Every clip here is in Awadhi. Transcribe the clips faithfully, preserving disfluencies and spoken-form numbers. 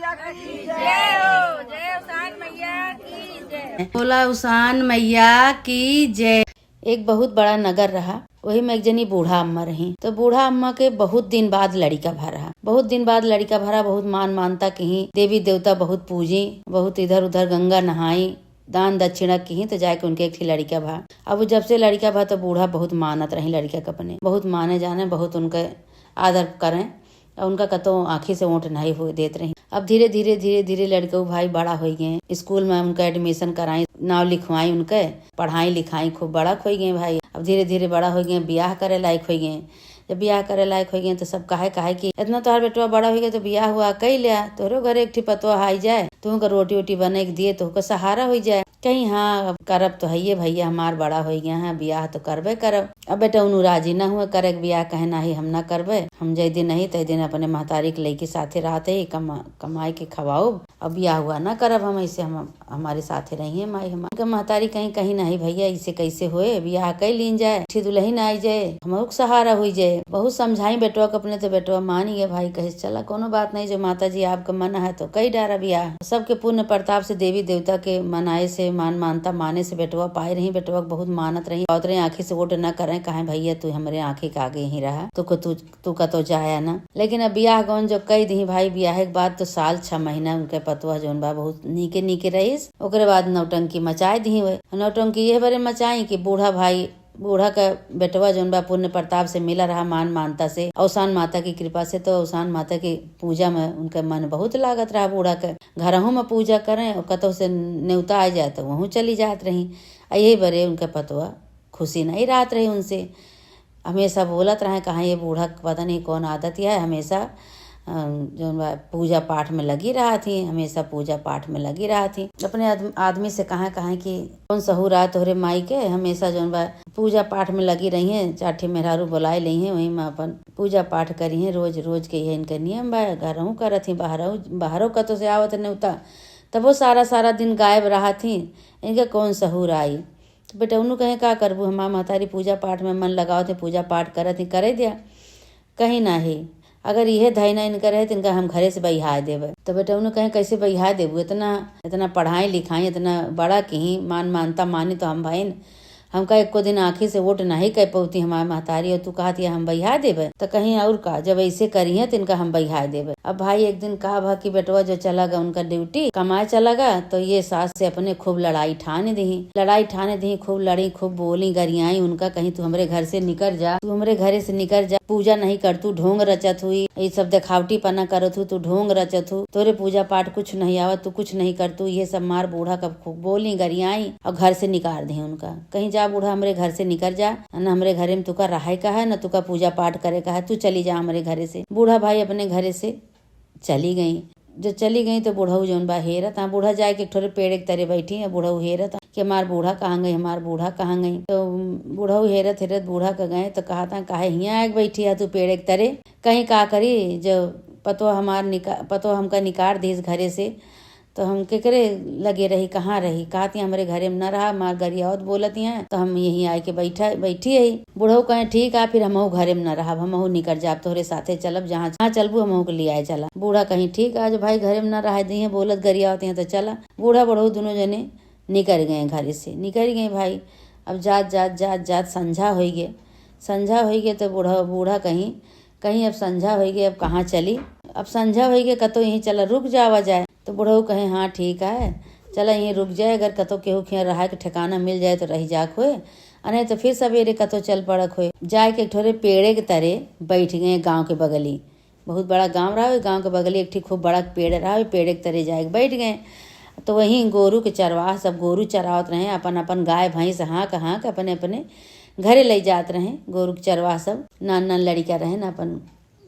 जय हो, जय उसान मैया की जय। बोला उसान मैया की जय। एक बहुत बड़ा नगर रहा, वही में एक जनी बूढ़ा अम्मा रही। तो बूढ़ा अम्मा के बहुत दिन बाद लड़िका भा रहा, बहुत दिन बाद लड़िका भरा, बहुत मान मानता किहीं, देवी देवता बहुत पूजी, बहुत इधर उधर गंगा नहाई, दान दक्षिणा किहीं, तो जाके उनके एक ठी लड़िका भा। अब जब से लड़िका भा तो बूढ़ा बहुत मानत रही लड़िका के अपने, बहुत माने जाने, बहुत उनके आदर करें। और उनका कतो आँखी से ओट नहीं हुए देत रही। अब धीरे धीरे धीरे धीरे लड़िकऊ भाई बड़ा होइ गए, स्कूल में उनका admission कराई, नाव लिखवाई उनके, पढ़ाई लिखाई, खूब बड़ा होइ गए भाई। अब धीरे धीरे बड़ा होइ गए, बियाह करे लायक होइ गए। जब बियाह करे लायक होइ गए तो सब कहे कहे कि इतना तोहार बेटवा बड़ा होइ गए तो बियाह हुआ कई लिया, तोहरो घर एक ठी पतवा आई जाए, तुहू का रोटी वोटी बने के दिए, तुहू का सहारा होइ जाए। कहीं हाँ, अब करब तो हइये भइया, हमार बड़ा होइ गया है, बियाह तो करबे करब। अब बेटउनु राजी ना हुए करे के बियाह, कहे नाही हम ना करबे, हम जय दिन नहीं तय दिन अपने महतारी के लइके साथे रहते ही कमा, कमाई के खवाउब। अब बियाह हुआ ना करब हम, ऐसे हम हमारे साथे रहिए माई हमार। उनके महतारी कहीं, कहीं नहीं भइया, इसे कैसे होए, बियाह कई लीन जाए, अच्छी दुल्हन आई जाए, हमहू के सहारा हुई जाए। बहुत समझाई बेटवा के अपने, तो बेटवा मान गए भाई, कहे चला कोनो बात नहीं, जो माता जी आपके मन है तो कई डारा बियाह। सबके पुण्य प्रताप से, देवी देवता के मनाए से, मान मानता माने से बेटवा पाए रही। बेटवा के बहुत मानत रही, आवत रही, आँखी से ओट न करें, कहे भइया तू हमरे आँखी के आगे ही रहा, तू को तू तू कतो जाया ना। लेकिन अब बियाह गौन जो कई दिही भाई, बियाह के बाद तो साल छह महीना उनके पतवा जौन बा बहुत नीके नीके रहीस। ओकरे बाद नौटंकी मचाए दिही हुए। नौटंकी यह बरे मचाई कि बूढ़ा भाई, बूढ़ा का बेटवा जौन बा पुण्य प्रताप से मिला रहा मान मानता से, औसान माता की कृपा से, तो औसान माता की पूजा में उनके मन बहुत लागत रहा। बूढ़ा के घरहू में पूजा करें और कतौ से नेवता आ जाए तो वहू चली जात रही। आ यही बरे उनके पतवा खुशी नहीं रहत रही उनसे। हमेशा बोलत रहे, कहाँ ये बूढ़ा के पता नहीं कौन आदत है, हमेशा, अ, जौन बा, पूजा पाठ में लगी रहत ही, हमेशा पूजा पाठ में लगी रहत ही। अपने आदम-, आदमी से कहाँ, कहाँ कि कौन सहूर आ तोहरे माई के, हमेशा जौन बा, पूजा पाठ में लगी रही हैं, चार ठे मेहरारू बुलाए लई हैं, वहीं में अपन पूजा पाठ करी हैं, रोज, रोज के यह इनके नियम बा, घरहू करत ही, बाहरहू, बाहरो कतो से आवत नेवता, तब वो सारा, सारा दिन गायब रहत ही, इनके कौन सहूर आई। तो बेटउनु कहे, "का करबू, हमार महतारी पूजा पाठ में मन लगावत है, पूजा पाठ करत ही, करे द्या।" कहीं नाही, "अगर इहे धैना इनकर रहे, तो इनका हम घरे से बहियाए देबे।" तो बेटउनु कहे, "कैसे बहियाए देबू? इतना, इतना पढ़ाई लिखाई, इतना बड़ा किही, मान मानता मानी तो हम भइन, हमका एको दिन आँखी से ओट नाही कह पौती हमार महतारी, और तू कहत या हम बहियाए देबे?" तो कहीं, "और का, जब ऐसे करिहे, तो इनका हम बहियाए देबे।" अब भाई एक दिन का भा कि बेटवा जो चला गा उनका ड्यूटी, कमाए चला गा, तो ये सास से अपने खूब लड़ाई ठान दिही। लड़ाई ठान दिही, खूब लड़ी, खूब बोली, गरियाई उनका, कहीं, "तू हमरे घर से निकर जा, तू हमरे घरे से निकर जा, पूजा नहीं कर, तू ढोंग रचत हुई, ये सब देखावटी पना करत हु, तू ढोंग रचत हु, तोरे पूजा पाठ कुछ नहीं आवत, तू कुछ नहीं कर, तू ये सब।" मार बूढ़ा का खूब बोली, गरियाई और घर से निकार दिही उनका, कहीं, "जा बूढ़ा, हमरे घर से निकर जा, न हमरे घरे में तुका रहे का है, न तुका पूजा पाठ करे का है, तू चली जा हमरे घरे से।" बूढ़ा भाई अपने घरे से चली गई। जो चली गई तो बुढ़ऊ जौन बा हेरत, हाँ, बूढ़ा जाए के एक ठोरे पेड़ के तरे बैठी है, बुढ़ऊ हेरत कि हमार बूढ़ा कहाँ गई, हमार बूढ़ा कहाँ गई। तो बुढ़ऊ हेरत हेरत बूढ़ा के गए तो कहत हैं, "काहे हियाँ आके बैठी है तू पेड़ के तरे? कहीं का करी जो पतो हमार निका-, पतो हमका निकार दीस घरे से, तो हम केकरे लगे रही, कहाँ रही?" कहत हैं, "हमरे घरे में न रहा, हमार गरियावत बोलत हैं, तो हम यहीं आए के बैठा, बैठी है।" बुढ़ऊ कहे, "ठीक आ, फिर हमहू घरे में न रहब, हमहू निकर जाब, तोहरे साथे चलब, जहाँ, जहाँ चलबू हमहू के लियाए चला।" बूढ़ा कहीं, "ठीक आ, जो भाई घरे में न रहा दिहे, बोलत गरियावत हैं तो चला।" बूढ़ा बुढ़ऊ दुनों जने निकर गए घरे से, निकर गए भाई। अब जात, जात, जात, जात संझा होइ गए। संझा होइ गए तो बूढ़ा, बूढ़ा कहीं, कहीं, "अब संझा होइ गए, अब कहाँ चली? अब संझा होइ गए, कतो यहीं चला, रुक जावा जाए।" तो बुढ़ऊ कहे, "हाँ, ठीक है, चला यहीं रुक जाए, अगर कतो केहू के रहा के ठिकाना मिल जाए तो रही जाक होए, आ नहीं तो फिर सवेरे कतो चल पड़क होए।" जाए के एक ठोरे पेड़े के तरे बैठ गए गाँव के बगली। बहुत बड़ा गाँव रहा, ओहि गाँव के बगली एक ठी खूब बड़ा पेड़ रहा, ओहि पेड़े के तरे जाए के बैठ गए। तो वहीं गोरू के चरवाह सब गोरू चरावत रहे, अपन अपन गाय भैंस हाँक हाँक अपने अपने घरे ले जात रहे। गोरू के चरवाह सब नान नान लड़िका रहे ना, अपन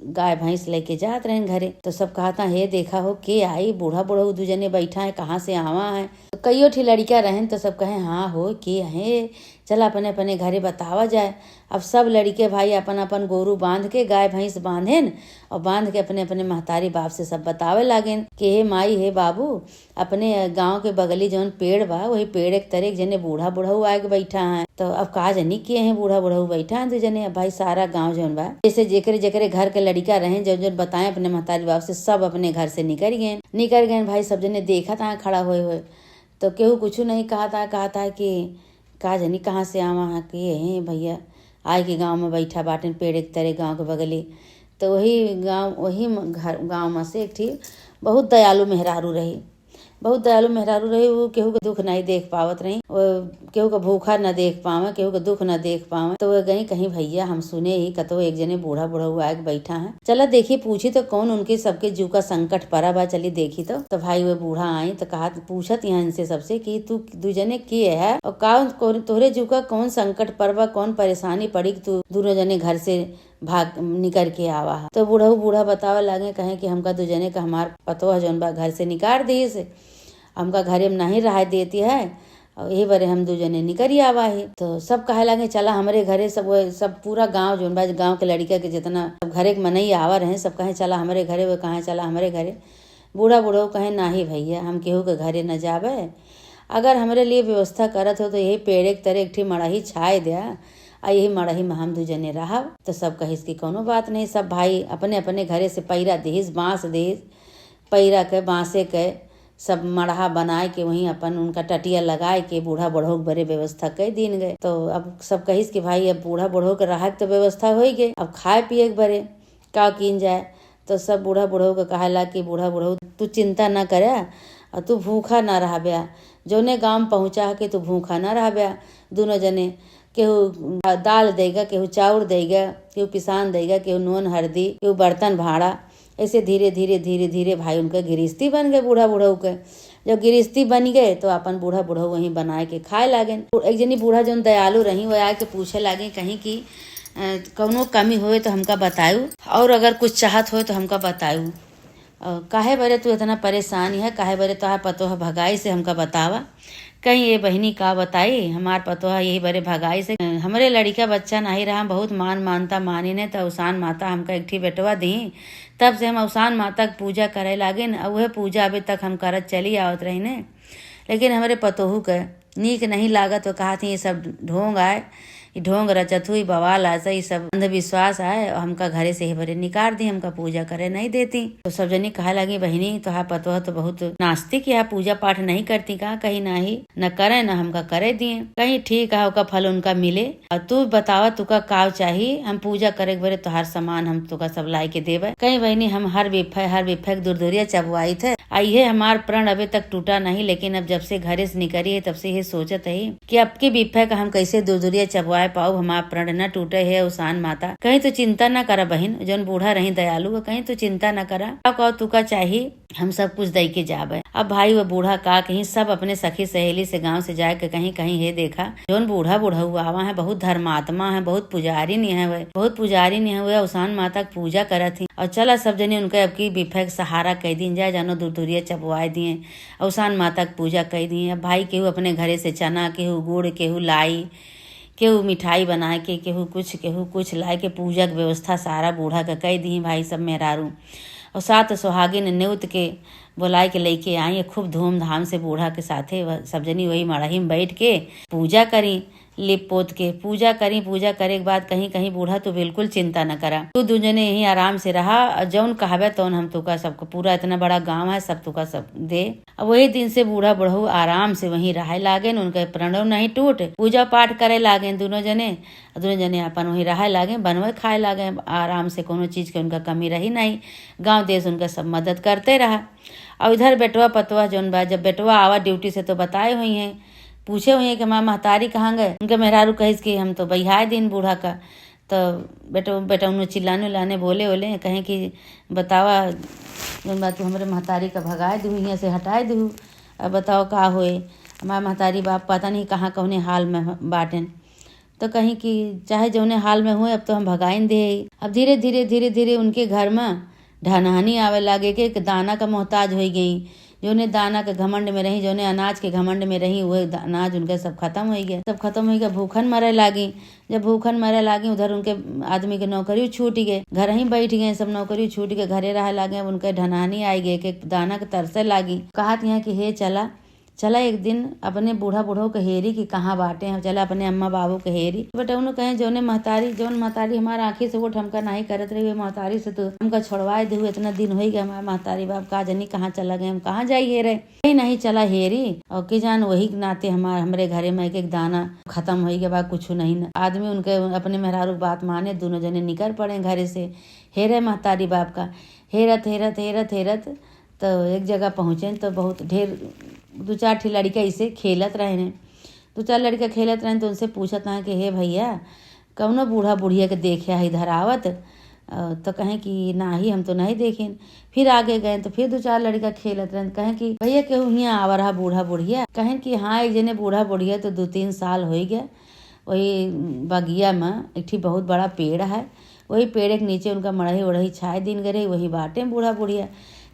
गाय भैंस लेके जात रहेन घरे। तो सब कहता, "हे देखा हो, के आई? बूढ़ा बुढ़ऊ दू जने बैठा है, कहाँ से आवा है?" तो कईयो ठी लड़िका रहेन तो सब कहे, "हाँ हो, के है? चला अपने अपने घरे बतावा जाए। अब सब लड़िके भाई अपन अपन गोरू बांध के, गाय भैंस बांधेन और बांध के अपने अपने महतारी बाप से सब बतावे लागेन कि हे माई, हे बाबू, अपने गाँव के बगली जौन पेड़ बा, वही पेड़ एक तरे एक जने बूढ़ा बुढ़ऊ आके बैठा हैं। तो अब का जनी के हैं बूढ़ा बुढ़ऊ बैठा हैं दू जने। अब भाई सारा गाँव जौन बा, जैसे जेकरे जेकरे घर के लड़िका रहे, जौन जौन बताए अपने महतारी बाप से, सब अपने घर से निकल गए। निकल गए भाई, सब जने देखा था खड़ा होए होए। तो केहू कुछ नहीं कहा था, कहा था कि का जनी कहाँ से आवा है कि ये हैं भैया, आए के गाँव में बैठा बाटेन पेड़ एक तरे गाँव के बगली। तो वही गाँव, वही म-, घर, गाँव में से एक ठी बहुत दयालु मेहरारू रही। बहुत दयालु मेहरारू रही, वो केहू के दुख नहीं देख पावत रही, वो केहू के भूखा न देख पावे, केहू के दुख न देख पावे। तो वो गई कहीं, भैया, हम सुने ही कतो एक जने बूढ़ा बुढ़ऊ आके बैठा है, चला देखी, पूछी तो कौन उनके सबके जू का संकट परा बा, चली देखी तो। तो भाई वो बूढ़ा आई तो कहा, पूछत यहाँ इनसे सबसे कि तू दू जने के है और का कौन तोहरे जू का कौन संकट पर बा, कौन परेशानी पड़ी कि तू दोनों जने घर से भाग निकर के आवा है। तो बूढ़ऊ बूढ़ा बतावे लागे, कहे कि हमका दू जने का हमार पतोह जौन बा घर से निकार दीस, हमका घरे में नहीं रह देती है और यही बरे हम दू जने निकरी आवा है। तो सब कहे लागे, चला हमरे घरे। सब वो सब पूरा गाँव जौन बा, गाँव के लड़िका के जितना सब घरे के मनई आवा रहे, सब कहे चला हमरे घरे, वो कहे चला हमरे घरे। बूढ़ा बुढ़ऊ कहे, नाही भैया, हम केहू के घरे न जाबे। अगर हमरे लिए व्यवस्था करत हो तो यही पेड़े के तरे एक ठी मड़ही छाए द्या, आ यही मड़ही में हम दू जने रहब। तो सब कहिस कि कौनो बात नहीं। सब भाई अपने अपने घरे से पैरा दिहिस, बाँस दिहिस, पैरा के, बाँसे के सब मड़हा बनाए के वहीं अपन उनका टटिया लगाए के बूढ़ा बुढ़ऊ के बरे व्यवस्था कई दीन गए। तो अब सब कहिस कि भाई, अब बूढ़ा बुढ़ऊ के रहे के तो व्यवस्था होई गए, अब खाए पिए के बरे का कीन जाए? तो सब बूढ़ा बुढ़ऊ के कहेला कि बूढ़ा बुढ़ऊ, तू चिंता ना करे और तू भूखा ना रहब्या। जौने गाँव में पहुँचा है कि तू भूखा ना रहब्या। दोनों जने, केहू दाल देगा, केहू चाउर देगा, केहू पिसान देगा, केहू नून हरदी, केहू बर्तन भाड़ा। ऐसे धीरे धीरे धीरे धीरे भाई उनके गिरस्ती बन गए बूढ़ा बुढ़ऊ के। जब गिरस्ती बन गए तो अपन बूढ़ा बुढ़ऊ वहीं बनाए के खाए लागेन। एक जनी बूढ़ा जौन दयालु रही, वो आके पूछे लागे कहीं कि, "अ, कौनो कमी होए तो हमका बतायू, और अगर कुछ चाहत होए तो हमका बतायू। अ, काहे बरे तू इतना परेशान है, काहे बरे तोहार पतोह भगाई से हमका बतावा।" कहीं, "ये बहिनी का बताई, हमार पतोह यही बरे भगाई से, अ, हमरे लड़िका बच्चा नहीं रहा, बहुत मान मानता मानी ने, तो औसान माता हमका एक ठी बेटवा दी, तब से हम औसान माता के पूजा करे लागिन, और वह पूजा अभी तक हम करत चली आवत रही ने।" लेकिन हमरे पतोहू के नीक नहीं लागत, वो कहत ही, "ये सब ढोंग आए, ये ढोंग रचत हुई, बवाल आए, ये सब अंधविश्वास आए, और हमका घरे से ही बरे निकाल दी, हमका पूजा करे नहीं देती।" तो सब जनी कहे लगी, "बहिनी, तोहार पतोह तो बहुत नास्तिक है, पूजा पाठ नहीं करती का?" कहीं, "नाही, न करे, न हमका करे दिए।" कहीं, "ठीक है, ओका फल उनका मिले।" और तू बतावा, तुका काव चाही? हम पूजा करे के बरे तोहार सामान हम तुका सब लाए के देबे। कहीं बहिनी, हम हर बिफे, हर बिफे के दुरदुरिया चबवाइत है। आ इहे हमार प्रण अबे तक टूटा नहीं, लेकिन अब जब से घरे से निकरी है, तब से ये सोचत है कि अब के बिफे का हम कैसे दुरदुरिया चबवाए पाऊ, हमार प्रण न टूटे है। औसान माता कहीं, तू चिंता न करा बहिन, जौन बूढ़ा रही दयालु, कहीं तू चिंता न करा, का, का तुका चाही? हम सब कुछ दई के जाबे। अब भाई, वो बूढ़ा का कहीं, सब अपने सखी सहेली से गांव से जाए के कहीं, कहीं, "हे देखा, जौन बूढ़ा बुढ़ऊ आवा है, बहुत धर्मात्मा है, बहुत पुजारी नहीं है वे, बहुत पुजारी नहीं है वे, औसान माता के पूजा करत ही। और चला सब जने उनके अब की बिफे के सहारा कह दीन जाए, जानो दुरदुरिया चबवाए दिए, औसान माता के पूजा कह दिए।" अब भाई, केहू अपने घरे से चना, केहू गुड़, केहू लाई, केहू मिठाई बनाए के, केहू कुछ, केहू कुछ लाए के, पूजा के व्यवस्था सारा बूढ़ा के कह दी भाई सब मेहरारू। और सात सुहागिन नेउत के बोलाए के लेके आई। खूब धूमधाम से बूढ़ा के साथे वह सब जनी वही मड़ही में बैठ के पूजा करी, लिप पोत के पूजा करी। पूजा करे के बाद कहीं, कहीं, "बूढ़ा, तू बिल्कुल चिंता न करा, तू दू जने यहीं आराम से रहा, और जौन कहबे तौन हम तुका सबको, पूरा इतना बड़ा गांव है, सब तुका सब दे।" अब वही दिन से बूढ़ा बुढ़ऊ आराम से वहीं रहे लागेन, उनके प्रणव नहीं टूट, पूजा पाठ करे लागेन दोनों जने। दोनों जने अपन वहीं रहे लागेन, बनवे खाए लागेन आराम से, कोनो चीज के उनका कमी रही नहीं। गांव देश उनका सब मदद करते रहा। और इधर बेटवा पतवा जौन बा, जब बेटवा आवा ड्यूटी से तो बताए हुई हैं, पूछे हुई हैं कि "हमार महतारी कहाँ गए?" उनके मेहरारू कहिस कि "हम तो बहियाए दिन बूढ़ा का।" तो बेटो, बेटौनो चिल्लाने उल्लाने, बोले ओले, कहे कि "बतावा, जौन बा तू हमरे महतारी का भगाए दू, हियाँ से हटाए दू, अब बताओ का होए? हमार महतारी बाप पता नहीं कहाँ कौने हाल में बाटेन।" तो कहीं कि "चाहे जौने हाल में हुए, अब तो हम भगाइन दे।" अब धीरे धीरे, धीरे धीरे उनके घर में ढनहनी आवे लागे के, एक दाना का मोहताज होई गई। जौने दाना के घमंड में रही, जौने अनाज के घमंड में रही, उहे द-, अनाज उनके सब खतम होइ गए। सब खतम होइ गए, भूखन मरे लागी। जब भूखन मरे लागी, उधर उनके आदमी के नौकरी छूट गए, घर ही बैठ गए, सब नौकरी छूट गए, घरे रहे लागे। अब उनके ढनहनी आइ गए, एक एक दाना के तरसे लागी। कहत यहाँ कि हे चला, चला एक दिन अपने बूढ़ा बुढ़ऊ के हेरी कि कहाँ बाटे हैं, चला अपने अम्मा बाबू के हेरी। बेटौनो कहे, जौने महतारी, जौन महतारी हमार आँखी से ओट हमका नाहीं करत रही, वे महतारी से तू हमका छोड़वाए देहु। इतना दिन होइ गए हमार महतारी बाप, का जनी कहाँ चला गए, हम कहाँ जाई हेरे। कहीं नहीं चला हेरी, और के जान वही के नाते हमार, हमरे घरे में एक एक दाना खतम होइ गया बा, कुछ नहीं न। आदमी उनके, अपने मेहरारू के बात माने, दोनों जने निकर पड़े घरे से हेरे महतारी बाप का। हेरत हेरत हेरत हेरत तो एक जगह पहुँचे तो बहुत ढेर, दो चार ठी लड़िका इसे खेलत रहे हैं। दो चार लड़िका खेलत रहे तो उनसे पूछत हैं कि हे भैया, कौनो बूढ़ा बुढ़िया के देखे है इधर आवत? अ, तो कहें कि नाही, हम तो नहीं देखेन। फिर आगे गए तो फिर दो चार लड़िका खेलत रहे, कहें कि भैया, केहू हियाँ आवा रहा बूढ़ा बुढ़िया? कहें कि हाँ, एक जने बूढ़ा बुढ़िया तो दो तीन साल होइ गया, वही बगिया में एक ठी बहुत बड़ा पेड़ है, वही पेड़ के नीचे उनका मड़ही उड़ही छाए दिन गए रही, वही बाटे बूढ़ा बुढ़िया।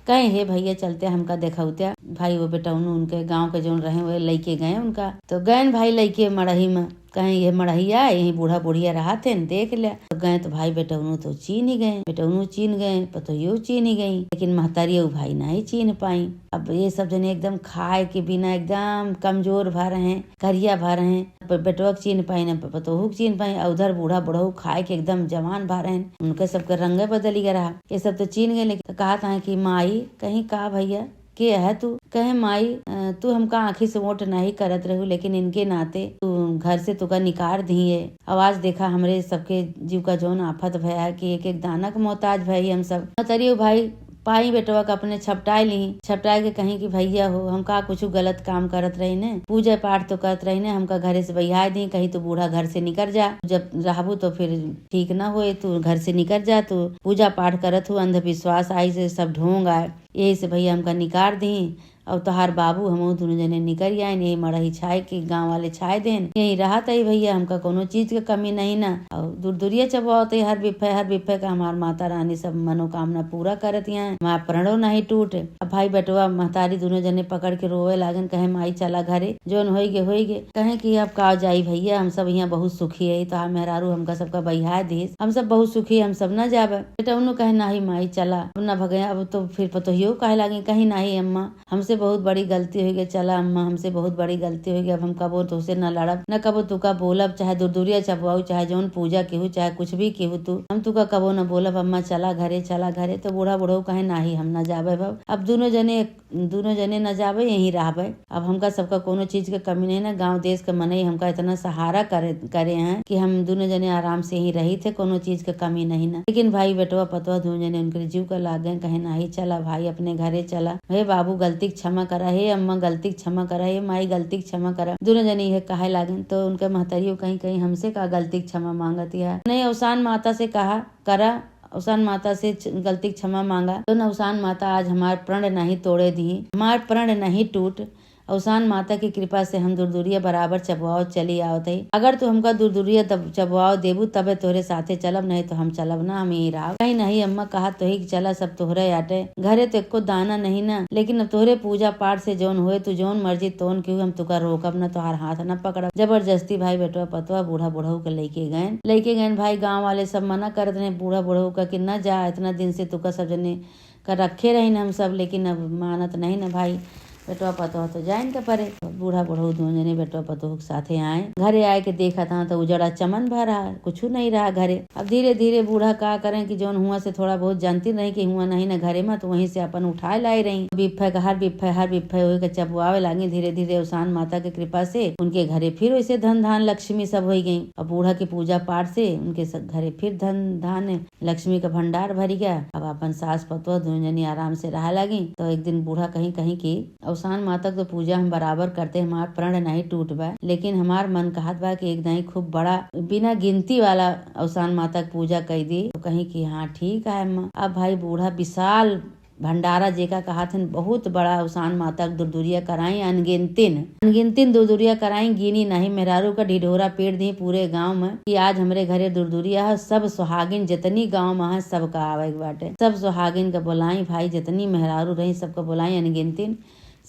कहे, हे भैया, चलते हमका देखौते। भाई वो बेटौनू उनके गाँव के जौन रहे, वो लइके गए उनका। तो गए भाई लइके मड़ही में, कहे, ये मड़हिया, यही बूढ़ा बुढ़िया रहत हैं, देख ले। तो गए तो भाई बेटौनू तो चीन्ह गए, बेटौनू चीन्ह गए, पतोहियो चीन्ह गई, लेकिन महतारिया उ भाई नहीं चीन्ह पाई। अब ये सब जने एकदम खाए के बिना एकदम कमजोर भा रहे हैं, करिया भा रहे हैं। प-, बेटवा के चीन्ह पाई ना, प-, पतोहू के चीन्ह पाई, और उधर बूढ़ा बुढ़ऊ खाए के एकदम जवान भा रहे हैं। उनके सबके रंगे बदल गया रहा। ये सब तो चीन्ह गए, लेकिन कहत हैं कि माई, कहीं का भैया, के है तू? कहे, माई, अ, तू हमका आँखी से ओट नहीं करत रहू, लेकिन इनके नाते तू घर से तुका निकार दिए। अब आज देखा, हमरे सबके जीव का जौन आफत भया है कि एक एक दाना के मोहताज भई हम सब। महतरियो भाई पाई बेटवा के अपने छपटाए ली, छपटाए के कहीं कि भैया हो, हम का कुछ गलत काम करत रही ने, पूजा पाठ तो करत रही ने, हमका घरे से बहियाए दी, कहीं तू बूढ़ा घर से निकर जा, जब रहबू तो फिर ठीक ना होए, तू घर से निकर जा, तू पूजा पाठ करत हो, अंधविश्वास आई से सब ढोंग आए, यही से भैया हमका निकार दी। और तोहार बाबू हमहू दुनों जने निकर आइन, यही मड़ही छाए के गाँव वाले छाए देन, यही रहत है भैया, हमका कोनो चीज के कमी नहीं ना। और दूर दूरिया चबवावत है हर बिफे, हर बिफे का हमार माता रानी सब मनोकामना पूरा करत हैं, हमार प्रणो नहीं टूटे। अब भाई बेटवा महतारी दुनों जने पकड़ के रोवे लागन, कहे, माई चला घरे, जौन होई गे होई गे। कहे कि अब का जाई भैया, हम सब यहाँ बहुत सुखी है, तोहार मेहरारू हमका सबका बहियाए दिस, हम सब बहुत सुखी, हम सब ना जाबे। बेटौनू कहे, नाही माई चला, अब ना भगे। अब तो फिर पतोहियो कहे लागे, कहीं नाही अम्मा, हमसे बहुत बड़ी गलती होइ गई, चला अम्मा, हमसे बहुत बड़ी गलती होइ गई, अब हम कबो तोहसे न लड़ब, न कबो तुका बोलब, चाहे दुरदुरिया चबवाऊ, चाहे जौन पूजा केहू, चाहे कुछ भी केहू तू, हम तुका कबो न बोलब अम्मा, चला घरे, चला घरे। तो बूढ़ा बुढ़ऊ कहे, नाही, हम न जाबे अब। अब दुनों जने, दुनों जने न जाबे, यहीं रहबे। अब हमका सबका कोनो चीज के कमी नहीं ना, गाँव देश के मनई हमका इतना सहारा करे, करे हैं कि हम दुनों जने आराम से यहीं रही थे, कोनो चीज के कमी नहीं ना। लेकिन भाई बेटवा पतवा दुनों जने उनके जीव का लाग गए, कहे, नाही चला भाई, अपने घरे चला, हे बाबू गलती के क्षमा करा, हे अम्मा गलती के क्षमा करा, हे माई गलती के क्षमा करा। दुनों जने यह कहे लागेन तो उनके महतरियो कहीं कहीं हमसे का गलती के क्षमा मांगत है। नहीं, अवसान माता से कहा करा, अवसान माता से च-, गलती के क्षमा मांगा। तो अवसान माता आज हमार प्रण नहीं तोड़े दी, हमार प्रण नहीं टूट। अवसान माता की कृपा से हम दुरदुरिया बराबर चबवाओ चली आवत है। अगर तू हमका दुरदुरिया दब-, चबवाओ देबू तबे तोहरे साथे चलब, नहीं तो हम चलब ना, हम यहीं रहब। कहीं नहीं अम्मा, कहा तो ही कि चला, सब तोहरे आटे, घरे तो एको दाना नहीं ना, लेकिन अब तोहरे पूजा पाठ से जौन होए, तू जौन मर्जी तौन केहू, हम तुका रोकब ना, तोहार हाथ ना पकड़ब। जबरदस्ती भाई बेटवा पतवा बूढ़ा बुढ़ऊ के लेके गए, लेके गए भाई, गाँव वाले सब मना करत रहे बूढ़ा बुढ़ऊ का कि न जा, इतना दिन से तुका सब जने का रखे रहिन हम सब, लेकिन अब मानत नहीं न भाई, बेटवा पतोह तो जाइन के परे। बूढ़ा बुढ़ऊ दोनों जने बेटवा पतोह के साथे आए, घरे आए के देखत हाँ तो उजड़ा चमन भरा, कुछ नहीं रहा घरे। अब धीरे धीरे बूढ़ा का करें कि जौन हुआ से थोड़ा बहुत जानती रही कि हुआ नहीं न घरे में, तो वहीं से अपन उठाए लाई रही। बिफे का हर बिफे, हर बिफे वही के चबुआवे लागी। धीरे धीरे अवसान माता के कृपा से उनके घरे फिर वैसे धन धान लक्ष्मी सब हो गई। अब बूढ़ा के पूजा पाठ से उनके स-, घरे फिर धन धान लक्ष्मी का भंडार भरी गया। अब अपन सास पतोह दोनों जनी आराम से रहा लागी। तो एक दिन बूढ़ा कहीं, कहीं कि अवसान माता के तो पूजा हम बराबर करते, हमार प्रण नहीं टूट बा, लेकिन हमार मन कहत बा कि एक दाई खूब बड़ा बिना गिनती वाला अवसान माता के पूजा कई दी। तो कहीं कि हाँ ठीक है अम्मा। अब भाई बूढ़ा विशाल भंडारा जेका कहत हन, बहुत बड़ा अवसान माता के दुरदुरिया कराई, अनगिनतिन, अनगिनतिन दुरदुरिया कराई, गिनी नहीं मेहरारू का ढिढोरा पीट दी पूरे गाँव में कि आज हमरे घरे दुरदुरिया है। सब सुहागिन जितनी गाँव में है, सबका आवे के बाटे। सब सुहागिन का बोलाई भाई, जितनी मेहरारू रही, सबका बोलाई अनगिनतिन।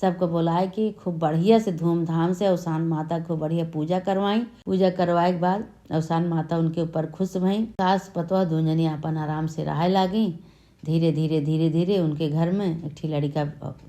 सबका बोलाए के खूब बढ़िया से धूमधाम से अवसान माता खूब बढ़िया पूजा करवाई। पूजा करवाए के बाद अवसान माता उनके ऊपर खुश भई। सास पतोह दोनों जनी आपन आराम से रहे लागी। धीरे धीरे धीरे धीरे उनके घर में एक ठी लड़िका,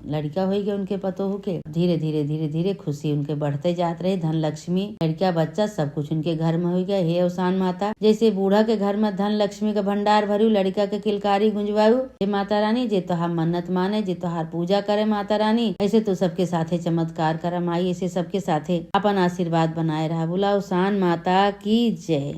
लड़िका होइ गया उनके पतोह के। धीरे धीरे धीरे धीरे खुशी उनके बढ़ते जात रहे। धन लक्ष्मी, लड़िका बच्चा सब कुछ उनके घर में होइ गया। हे अवसान माता, जैसे बूढ़ा के घर में धन लक्ष्मी का भंडार भरू, लड़िका के किलकारी गुंजवाऊ, हे माता रानी, जे तोहार मन्नत माने, जे तोहार पूजा करे माता रानी, ऐसे तू सबके साथे चमत्कार करा माई, ऐसे सबके साथे अपन आशीर्वाद बनाए रहा। बोला अवसान माता की जय।